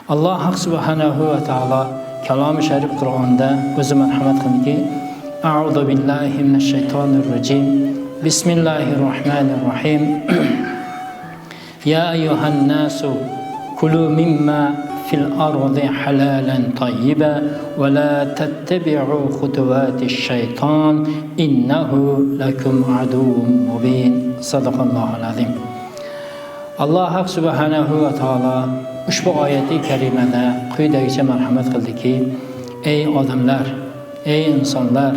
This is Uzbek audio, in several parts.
Alloh subhanahu va taolo kalomi sharif Qur'onda o'zi marhamat qildiki: A'udhu billahi minash shaytonir rojim. Bismillahir rohmanir rohim. Ya ayyuhan nasu kulu mimma fil ardi halalan tayyiba va la tattabi'u khutuwatish shayton innahu lakum aduwwun mubin. Sadaqallohul azim. Alloh subhanahu va taolo ushbu oyati karimada quyidagicha marhamat qildiki: ey odamlar, ey insonlar,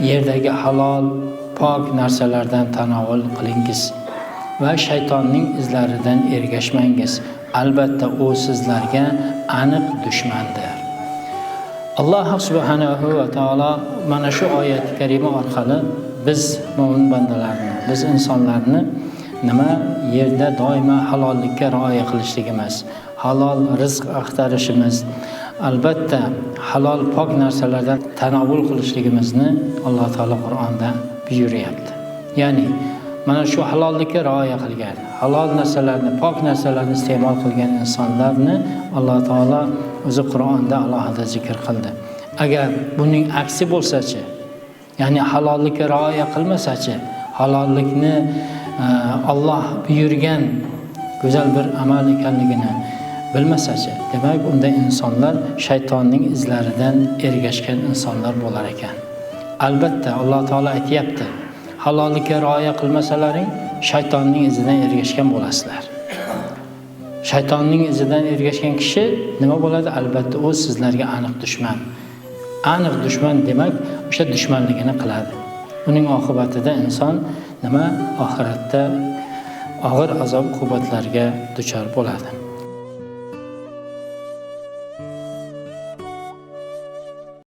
yerdagi halol, pok narsalardan tanovul qilingiz va shaytonning izlaridan ergashmangiz. Albatta u sizlarga aniq dushmandir. Alloh subhanahu va taolo mana shu oyat karima orqali biz mo'min bandalarni, biz insonlarni nima yerda doimo halollikka rioya qilishligimiz, halol rizq axtarishimiz, albatta halol pok narsalardan tanovul qilishligimizni Alloh taolo Qur'onda buyuryapti. Ya'ni mana shu halollikka rioya qilgan, halol narsalarni, pok narsalarni iste'mol qilgan insonlarni Alloh taolo o'zi Qur'onda alohida zikr qildi. Agar buning aksi bo'lsa-chi, ya'ni halollikka rioya qilmasa-chi, halollikni Alloh buyurgan go'zal bir amal ekanligini bilmasa-chi, demak unda insonlar shaytonning izlaridan ergashgan insonlar bo'lar ekan. Albatta Alloh taolo aytayapti: halollikka rioya qilmasalaring shaytonning izidan ergashgan bo'lasizlar. Shaytonning izidan ergashgan kishi nima bo'ladi? Albatta u sizlarga aniq dushman. Aniq dushman demak, o'sha dushmanligini qiladi. Uning oqibatida inson nima? Oxiratda og'ir azob uqubatlarga duchor bo'ladi.